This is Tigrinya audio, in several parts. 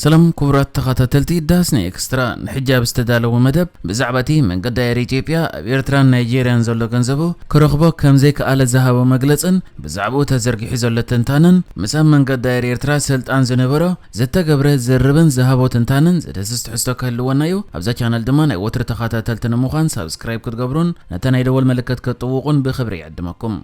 ሰላም ክቡራት ተኸታተልቲ ዳስና ኤክስትራ፣ ንሕጂ ኣብ ዝተዳለወ መደብ ብዛዕባ እቲ መንገዲ ኣየር ኢትዮጵያ ኣብ ኤርትራን ናይጄርያን ዘሎ ገንዘቡ ክረኽቦ ከም ዘይከኣለ ዝሃቦ መግለጽን ብዛዕባኡ ተዘርጊሑ ዘሎ ትንታነን፣ ምስ ኣብ መንገዲ ኣየር ኤርትራ ስልጣን ዝነበሮ ዝተገብረ ዝርርብን ዝሃቦ ትንታነን ዘደስስ ትሕዝቶ ክህልወና እዩ። ኣብዛ ቻነል ድማ ናይ ወትሩ ተኸታተልቲ ንምዃን ሳብስክራይብ ክትገብሩን ነታ ናይ ደወል ምልክት ክትጥውቑን ብኽብሪ ይዕድመኩም።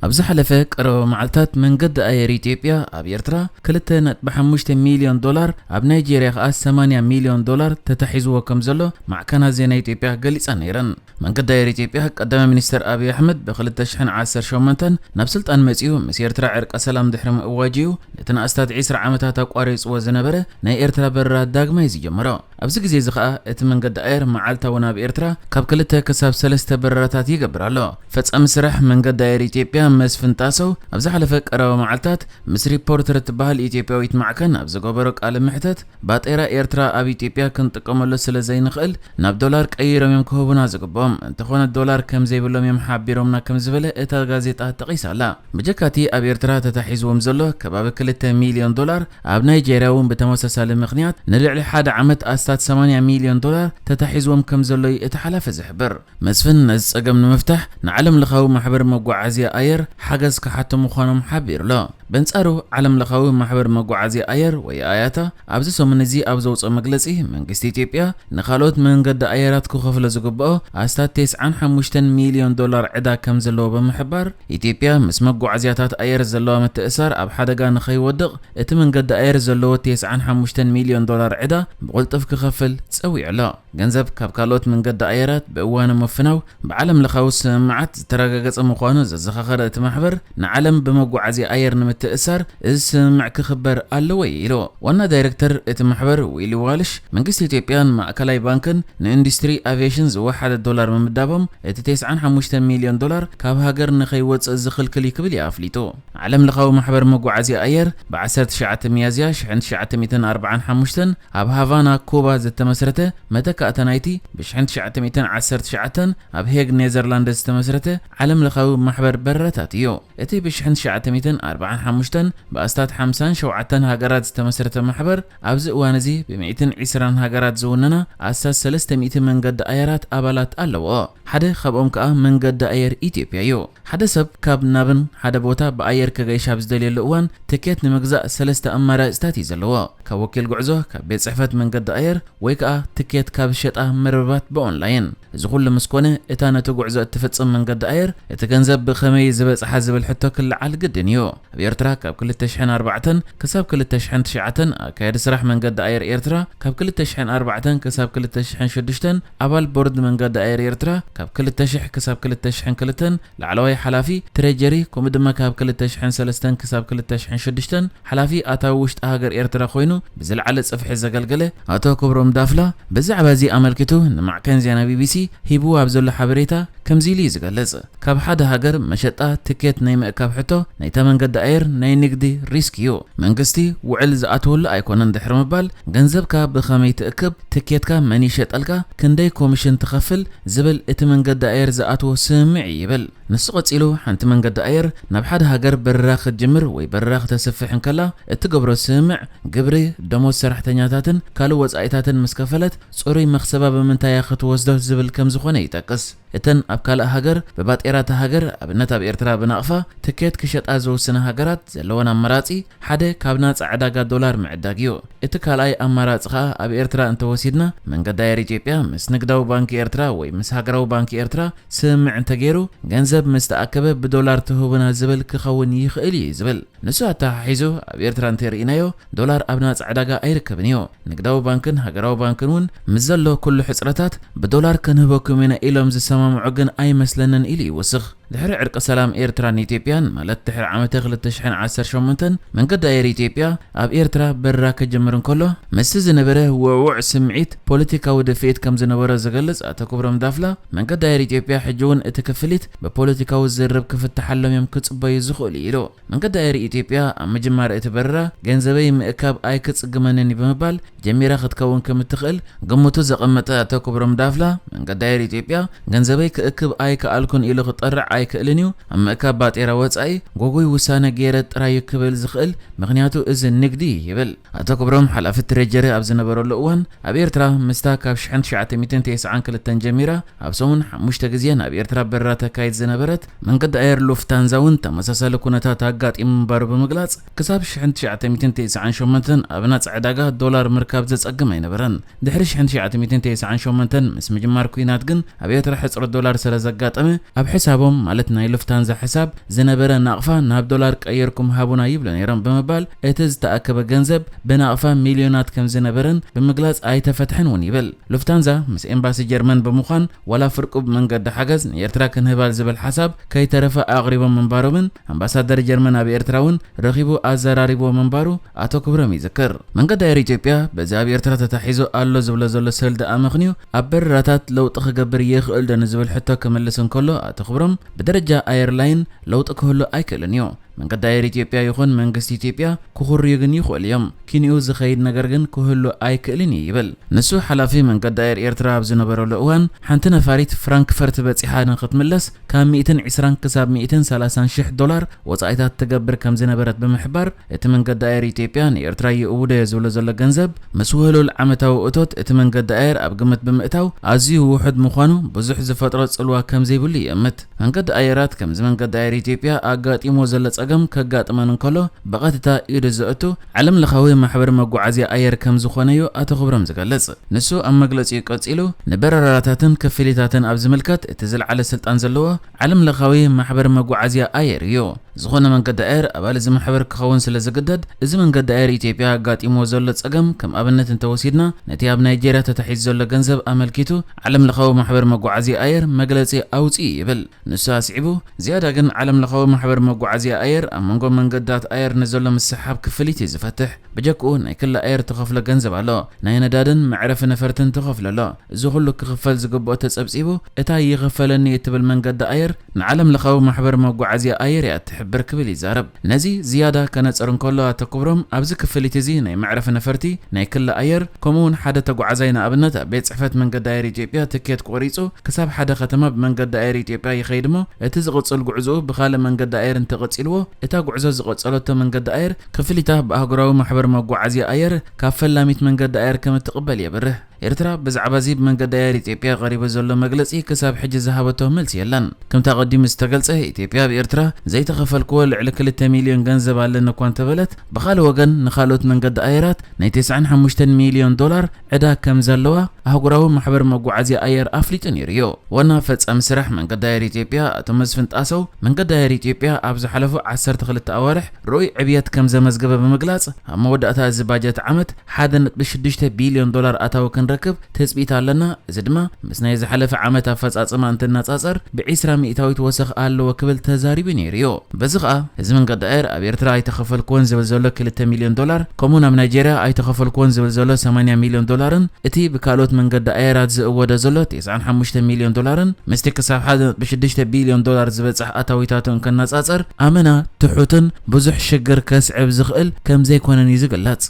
ኣብ ዝሓለፈ ቀረባ መዓልታት መንገዲ ኣየር ኢትዮጵያ ኣብ ኤርትራ ክልተ ነጥቢ ሓሙሽተ ሚልዮን ዶላር፣ ኣብ ናይጄርያ ከኣ ሰማንያ ሚልዮን ዶላር ተታሒዝዎ ከም ዘሎ ማዕከናት ዜና ኢትዮጵያ ገሊጸን ነይረን። መንገዲ ኣየር ኢትዮጵያ ቀዳማይ ሚኒስተር ኣብይ ኣሕመድ ብ ክልተ ሽሕን ዓሰርተ ሸሞንተን ናብ ስልጣን መጺኡ ምስ ኤርትራ ዕርቀ ሰላም ድሕሪ ምእዋጅ እዩ ነቲ ንኣስታት ዕስራ ዓመታት ኣቋሪጽዎ ዝነበረ ናይ ኤርትራ በረራ ዳግማይ ዝጀመሮ። ኣብዚ ግዜ እዚ ከኣ እቲ መንገዲ ኣየር መዓልታዊ ናብ ኤርትራ ካብ ክልተ ክሳብ ሰለስተ በረራታት ይገብር ኣሎ። ፈጻሚ ስራሕ መንገዲ ኣየር ኢትዮጵያ መስፍን ጣሰው ኣብ ዝሓለፈ ቀረባ መዓልታት ምስ ሪፖርተር እትበሃል ኢትዮጵያዊት ማዕከን ኣብ ዝገበሮ ቃለ መሕተት፣ ባጤራ ኤርትራ ኣብ ኢትዮጵያ ክንጥቀመሉ ስለ ዘይንኽእል ናብ ዶላር ቀይሮም እዮም ክህቡና ዝግብኦም፣ እንተኾነ ዶላር ከም ዘይብሎም እዮም ሓቢሮምና ከም ዝበለ እታ ጋዜጣ ጠቒሳ ኣላ። ብጀካቲ ኣብ ኤርትራ ተታሒዝዎም ዘሎ ከባቢ ክልተ ሚልዮን ዶላር፣ ኣብ ናይጄርያ እውን ብተመሳሳሊ ምኽንያት ንልዕሊ ሓደ ዓመት ኣስታት ሰማንያ ሚልዮን ዶላር ተታሒዝዎም ከም ዘሎ እዩ እቲ ሓላፊ ዝሕብር። መስፍን ነዚ ጸገም ንምፍታሕ ንዓለም ለኻዊ ማሕበር መጓዓዝያ ኣየር ሓገዝ ክሓቱ ምዃኖም ሓቢሩ ኣሎ። በንጻሩ ዓለም ለኻዊ ማሕበር መጓዓዝያ ኣየር ወይ ኣያታ ኣብዚ ሰሙን እዚ ኣብ ዘውጽኦ መግለጺ፣ መንግስቲ ኢትዮጵያ ንኻልኦት መንገዲ ኣየራት ክኸፍሎ ዝግብኦ ኣስታት ተስዓን ሓሙሽተን ሚልዮን ዶላር ዕዳ ከም ዘለዎ ብምሕባር፣ ኢትዮጵያ ምስ መጓዓዝያታት ኣየር ዘለዋ ምትእሳር ኣብ ሓደጋ ንኸይወድቕ እቲ መንገዲ ኣየር ዘለዎ ተስዓን ሓሙሽተን ሚልዮን ዶላር ዕዳ ብቕልጡፍ ክኸፍል ጸዊዑ ኣሎ። ገንዘብ ካብ ካልኦት መንገዲ ኣየራት ብእዋኑ ምፍናው ብዓለም ለኻዊ ስምምዓት ዝተረጋገጸ ምዃኑ ዘዘኻኸረ እቲ ማሕበር፣ ንዓለም ብመጓዓዝያ ኣየር ንምትእሳር እዚ ስምምዕ ክኽበር ኣለዎ እዩ ኢሉ። ዋና ዳይሬክተር እቲ ማሕበር ዊሊ ዋልሽ፣ መንግስቲ ኢትዮጵያን ማእከላይ ባንክን ንኢንዱስትሪ ኣቪዬሽን ዝወሓደ ዶላር ምምዳቦም፣ እቲ ተስዓን ሓሙሽተን ሚልዮን ዶላር ካብ ሃገር ንኸይወጽእ ዝኽልክል እዩ ክብል እዩ ኣፍሊጡ። ዓለም ለኻዊ ማሕበር መጓዓዝያ ኣየር ብ ዓሰርተ ትሽዓተ ሚያዝያ ሽሕን ትሽዓተ ሚእትን ኣርባዓን ሓሙሽተን ኣብ ሃቫና ኩባ ዝተመስረተ፣ መተካእታ ናይቲ ብ ሽሕን ትሽዓተ ሚእትን ዓሰርተ ትሽዓተን ኣብ ሄግ ኔዘርላንድስ ዝተመስረተ ዓለም ለኻዊ ማሕበር በረራታት እዩ። እቲ ብ ሽሕን ትሽዓተ ሚእትን ኣርባዓን ሓሙሽተን ብኣስታት ሓምሳን ሸውዓተን ሃገራት ዝተመስረተ ማሕበር፣ ኣብዚ እዋን እዚ ብ ሚእትን ዕስራን ሃገራት ዝውነና ኣስታት ሰለስተ ሚእቲ መንገዲ ኣየራት ኣባላት ኣለዎ። ሓደ ካብኦም ከኣ መንገዲ ኣየር ኢትዮጵያ እዩ። ሓደ ሰብ ካብ ናብን ሓደ ቦታ ብኣየር ከገይሽ ኣብ ዝደልየሉ እዋን፣ ትኬት ንምግዛእ ሰለስተ ኣማራጺታት እዩ ዘለዎ። ካብ ወኪል ጉዕዞ፣ ካብ ቤት ጽሕፈት መንገዲ ኣየር፣ ወይ ከኣ ትኬት ካብ ዝሸጣ መርበባት ብኦንላይን። እዚ ኩሉ ምስ ኮነ፣ እታ ነቲ ጉዕዞ እትፍጽም መንገዲ ኣየር፣ እቲ ገንዘብ ብኸመይ ዝበጽሓ ዝብል ሕቶ ክለዓል ግድን እዩ። ኣብ ኤርትራ ካብ ክልተ ሽሕን ኣርባዕተን ክሳብ ክልተ ሽሕን ትሽዓተን ኣካያዲ ስራሕ መንገዲ ኣየር ኤርትራ፣ ካብ ክልተ ሽሕን ኣርባዕተን ክሳብ ክልተ ሽሕን ሽዱሽተን ኣባል ቦርድ መንገዲ ኣየር ኤርትራ፣ ካብ ክልተ ሽሕ ክሳብ ክልተ ሽሕን ክልተን ላዕለዋይ ሓላፊ ትሬጀሪ፣ ከምኡ ድማ ካብ ክልተ ሽሕን ሰለስተን ክሳብ ክልተ ሽሕን ሽዱሽተን ሓላፊ ኣታዊ ውሽጢ ሃገር ኤርትራ ኮይኑ ብዝለዓለ ጽፍሒ ዘገልገለ ኣቶ ክብሮም ዳፍላ፣ ብዛዕባ እዚ ኣመልኪቱ ንማዕከን ዜና ቢቢሲ ሂብዎ ኣብ ዘሎ ሓበሬታ ከምዚ ኢሉ እዩ ዝገልጽ። ካብ ሓደ ሃገር መሸጣ ትኬት ናይ ምእካብ ሕቶ ናይታ መንገዲ ኣየር ናይ ንግዲ ሪስክ እዩ። መንግስቲ ውዕል ዝኣትወሉ ኣይኮነን ድሕሪ ምባል፣ ገንዘብካ ብኸመይ ትእክብ፣ ትኬትካ መን ይሸጠልካ፣ ክንደይ ኮሚሽን ትኸፍል ዝብል እቲ መንገዲ ኣየር ዝኣትዎ ስምምዕ እዩ ይብል። ንሱ ቀጺሉ፣ ሓንቲ መንገዲ ኣየር ናብ ሓደ ሃገር በረራ ክትጅምር ወይ በረራ ክተስፍሕ እንከላ እትገብሮ ስምምዕ፣ ግብሪ፣ ደሞዝ ሰራሕተኛታትን ካልእ ወጻኢታትን ምስ ከፈለት፣ ጽሩይ መኽሰባ ብምንታይ እያ ክትወስዶ ዝብል ከም ዝኾነ ይጠቅስ። እተን ኣብ ካልእ ሃገር ብባጤራ እታ ሃገር፣ ኣብነት ኣብ ኤርትራ ብናቕፋ ትኬት ክሸጣ ዝውስና ሃገራት ዘለወን ኣማራጺ፣ ሓደ ካብ ናጻ ዕዳጋ ዶላር ምዕዳግ እዩ። እቲ ካልኣይ ኣማራጺ ከኣ ኣብ ኤርትራ እንተወሲድና፣ መንገዲ ኣየር ኢትዮጵያ ምስ ንግዳዊ ባንኪ ኤርትራ ወይ ምስ ሃገራዊ ባንኪ ኤርትራ ስምምዕ እንተገይሩ፣ ገንዘብ ምስ ተኣከበ ብዶላር ትህቡና ዝብል ክኸውን ይኽእል እዩ ዝብል። ንሱ ኣተሓሒዙ፣ ኣብ ኤርትራ እንተርኢናዮ፣ ዶላር ኣብ ናጻ ዕዳጋ ኣይርከብን እዩ። ንግዳዊ ባንክን ሃገራዊ ባንክን እውን ምስ ዘሎ ኩሉ ሕጽረታት ብዶላር ክንህበኩም ኢና ኢሎም ዝሰማምዑ ግን ኣይመስለንን ኢሉ ይውስኽ። ድሕሪ ዕርቂ ሰላም ኤርትራን ኢትዮጵያን፣ ማለት ድሕሪ ዓመተ ክልተ ሽሕን ዓሰርተ ሸሞንተን፣ መንገዲ ኣየር ኢትዮጵያ ኣብ ኤርትራ በረራ ክጅምር እንከሎ፣ ምስቲ ዝነበረ ውዕዉዕ ስምዒት ፖለቲካዊ ድፍኢት ከም ዝነበሮ ዝገልጽ ኣቶ ክብሮም ዳፍላ፣ መንገዲ ኣየር ኢትዮጵያ ሕጂ እውን እቲ ክፍሊት ብፖለ- ፖለቲካዊ ዝርርብ ክፍትሓሎም እዮም ክጽበዩ ዝኽእሉ ኢሉ። መንገዲ ኣየር ኢትዮጵያ ኣብ ምጅማር እቲ በረራ ገንዘበይ ምእካብ ኣይክጽግመንን እዩ ብምባል ጀሚራ ክትከውን ከም እትኽእል ግምቱ ዘቐመጠ ኣቶ ክብሮም ዳፍላ፣ መንገዲ ኣየር ኢትዮጵያ ገንዘበይ ክእክብ ኣይከኣልኩን ኢሉ ክጠርዕ ኣይክእልን እዩ፣ ኣብ ምእካብ ባጤራ ወጻኢ ጎጉይ ውሳነ ገይረ ጥራይ እዩ ክብል ዝኽእል፣ ምኽንያቱ እዚ ንግዲ እዩ ይብል። ኣቶ ክብሮም ሓላፊ ትሬጀሪ ኣብ ዝነበረሉ እዋን ኣብ ኤርትራ ምስታ ካብ ሽሕን ትሽዓተ ሚእትን ተስዓን ክልተን ጀሚራ ኣብ ሰሙን ሓሙሽተ ግዜ ናብ ኤርትራ በረራ ተካይድ ዝነበረት መንገዲ ኣየር ሉፍታንዛ እውን ተመሳሳሊ ኩነታት ኣጋጢሙ ምንባሩ ብምግላጽ፣ ክሳብ ሽሕን ትሽዓተ ሚእትን ተስዓን ሸሞንተን ኣብ ናጻ ዕዳጋ ዶላር ምርካብ ዘጸግም ኣይነበረን። ድሕሪ ሽሕን ትሽዓተ ሚእትን ተስዓን ሸሞንተን ምስ ምጅማር ኲናት ግን ኣብ ኤርትራ ሕጽረት ዶላር ስለ ዘጋጠመ፣ ኣብ ሕሳቦም ማለት ናይ ሉፍታንዛ ሕሳብ ዝነበረ ናቕፋ ናብ ዶላር ቀይርኩም ሃቡና ይብሉ ነይሮም ብምባል እቲ ዝተኣከበ ገንዘብ ብናቕፋ ሚልዮናት ከም ዝነበረን ብምግላጽ ኣይተፈትሐን እውን ይብል። ሉፍታንዛ ምስ ኤምባሲ ጀርመን ብምዃን ዋላ ፍርቁ መንገዲ ሓገዝ ንኤርትራ ክንህባል ዝብል ሓሳብ ከይተረፈ ኣቕሪቦም ምንባሮምን ኣምባሳደር ጀርመን ኣብ ኤርትራ እውን ረኺቡ ኣዘራሪብዎ ምንባሩ ኣቶ ክብሮም ይዝክር። መንገዲ ኣየር ኢትዮጵያ በዚ ኣብ ኤርትራ ተታሒዙ ኣሎ ዝብሎ ዘሎ ሰልዲ ኣመኽንዩ ኣብ በረራታት ለውጢ ክገብር ይኽእል ዶ ንዝብል ሕቶ ክምልስ እንከሎ ኣቶ ክብሮም ብደረጃ ኣየርላይን ለውጢ ክህሉ ኣይክእልን እዩ። መንገዲ ኣየር ኢትዮጵያ ይኹን መንግስቲ ኢትዮጵያ ክኹርዩ ግን ይኽእሉ እዮም። ኪንኡ ዝኸይድ ነገር ግን ክህሉ ኣይክእልን እዩ ይብል። ንሱ ሓላፊ መንገዲ ኣየር ኤርትራ ኣብ ዝነበረሉ እዋን ሓንቲ ነፋሪት ፍራንክፈርት በጺሓ ንክትምለስ ካብ ሚእትን ዕስራን ክሳብ ሚእትን ሰላሳን ሽሕ ዶላር ወጻኢታት ትገብር ከም ዝነበረት ብምሕባር፣ እቲ መንገዲ ኣየር ኢትዮጵያ ንኤርትራ ይእውደዮ ዝብሎ ዘሎ ገንዘብ ምስ ውህሉል ዓመታዊ እቶት እቲ መንገዲ ኣየር ኣብ ግምት ብምእታው ኣዝዩ ውሑድ ምዃኑ ብዙሕ ዝፈጥሮ ጽልዋ ከም ዘይብሉ ይእምት። መንገዲ ኣየራት ከምዚ መንገዲ ኣየር ኢትዮጵያ ኣጋጢሞ ዘሎ ጸገም ከጋጥመን እንከሎ ብቐጥታ ኢዱ ዘእቱ ዓለም ለኻዊ ማሕበር መጓዓዝያ ኣየር ከም ዝኾነ እዩ ኣቶ ክብሮም ዝገልጽ። ንሱ ኣብ መግለጺኡ ቀጺሉ ንበረራታትን ክፍሊታትን ኣብ ዝምልከት እቲ ዝለዓለ ስልጣን ዘለዎ ዓለም ለኻዊ ማሕበር መጓዓዝያ ኣየር እዩ። ዝኾነ መንገዲ ኣየር ኣባል እዚ ማሕበር ክኸውን ስለ ዝግደድ፣ እዚ መንገዲ ኣየር ኢትዮጵያ ኣጋጢምዎ ዘሎ ጸገም ከም ኣብነት እንተወሲድና፣ ነቲ ኣብ ናይጄርያ ተታሒዙ ዘሎ ገንዘብ ኣመልኪቱ ዓለም ለኻዊ ማሕበር መጓዓዝያ ኣየር መግለጺ ኣውጺኡ ይብል። ንሱ ኣስዒቡ፣ ዝያዳ ግን ዓለም ለኻዊ ማሕበር መጓዓዝያ ኣየር ኣብ መንጎ መንገድታት ኣየር ንዘሎ ምስሕሓብ ክፍሊት እዩ ዝፈትሕ። ብጀክኡ ናይ ክሊ ኣየር ትኸፍሎ ገንዘብ ኣሎ። ናይ ነዳድን መዕረፊ ነፈርትን ትኸፍሎ ኣሎ። እዚ ኩሉ ክኽፈል ዝግብኦ ተጸብጺቡ፣ እታይ ይኽፈለኒ እትብል መንገዲ ኣየር ንዓለም ለኻዊ ማሕበር መጓዓዝያ ኣየር እያ እትሕብር ክብል ይዛረብ። ነዚ ዝያዳ ከነጽር እንከሎ ኣቶ ክብሮም፣ ኣብዚ ክፍሊት እዚ ናይ መዕረፊ ነፈርቲ፣ ናይ ክሊ ኣየር፣ ከምኡ እውን ሓደ ተጓዓዛይ ንኣብነት ኣብ ቤት ጽሕፈት መንገዲ ኣየር ኢትዮጵያ ትኬት ቆሪጹ ክሳብ ሓደ ከተማ ብመንገዲ ኣየር ኢትዮጵያ ይኸይድ እሞ፣ እቲ ዝቕጽል ጉዕዞኡ ብኻልእ መንገዲ ኣየር እንተቐጺልዎ፣ እታ ጉዕዞ ዝቐጸለቶ መንገዲ ኣየር ክፍሊታ ብኣህጉራዊ ማሕበር መጓዓዝያ ኣየር ካብ ፈላሚት መንገዲ ኣየር ከም እትቕበል የብርህ። ኤርትራ ብዛዕባ እዚ ብመንገዲ ኣየር ኢትዮጵያ ቀሪቡ ዘሎ መግለጺ ክሳብ ሕጂ ዝሃበቶ መልሲ የለን። ከምቲ ኣቐዲሙ ዝተገልጸ፣ ኢትዮጵያ ኣብ ኤርትራ ዘይተኸፈልክዎ ልዕሊ ክልተ ሚልዮን ገንዘብ ኣለኒ እኳ እንተበለት፣ ብኻልእ ወገን ንኻልኦት መንገዲ ኣየራት ናይ ተስዓን ሓሙሽተን ሚልዮን ዶላር ዕዳ ከም ዘለዋ ኣህጉራዊ ማሕበር መጓዓዝያ ኣየር ኣፍሊጡ ነይሩ እዩ። ዋና ፈጻሚ ስራሕ መንገዲ ኣየር ኢትዮጵያ ኣቶ መስፍን ጣሰው፣ መንገዲ ኣየር ኢትዮጵያ ኣብ ዝሓለፉ ዓሰርተ ክልተ ኣዋርሕ ርኡይ ዕብየት ከም ዘመዝገበ ብምግላጽ፣ ኣብ መወዳእታ እዚ ባጀት ዓመት ሓደ ነጥቢ ሽዱሽተ ቢልዮን ዶላር ኣታዊ ክንረክብ ትጽቢት ኣለና። እዚ ድማ ምስ ናይ ዝሓለፈ ዓመት ኣፈጻጽማ እንትነጻጸር ብዒስራ ሚእታዊት ወሰኽ ኣለዎ ክብል ተዛሪቡ ነይሩ እዩ። በዚ ኸኣ፣ እዚ መንገዲ ኣየር ኣብ ኤርትራ ኣይተኸፈልክዎን ዝብል ዘሎ ክልተ ሚልዮን ዶላር፣ ከምኡ ናብ ናይጄርያ ኣይተኸፈልክዎን ዝብል ዘሎ ሰማንያ ሚልዮን ዶላርን፣ እቲ ብካልኦት መንገዲ ኣየራት ዝእወደ ዘሎ ተስዓን ሓሙሽተ ሚልዮን ዶላርን፣ ምስቲ ክሳብ ሓደ ነጥቢ ሽዱሽተ ቢልዮን ዶላር ዝበጽሕ ኣታዊታቱ እንከነጻጸር፣ ኣመና ትሑትን ብዙሕ ሽግር ከስዕብ ዝኽእል ከም ዘይኮነን እዩ ዝግለጽ።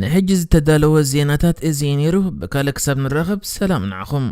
ንሕጂ ዝተዳለወ ዜናታት እዚ እዩ ነይሩ። ብካልእ ክሳብ ንራኸብ፣ ሰላም ንዓኹም።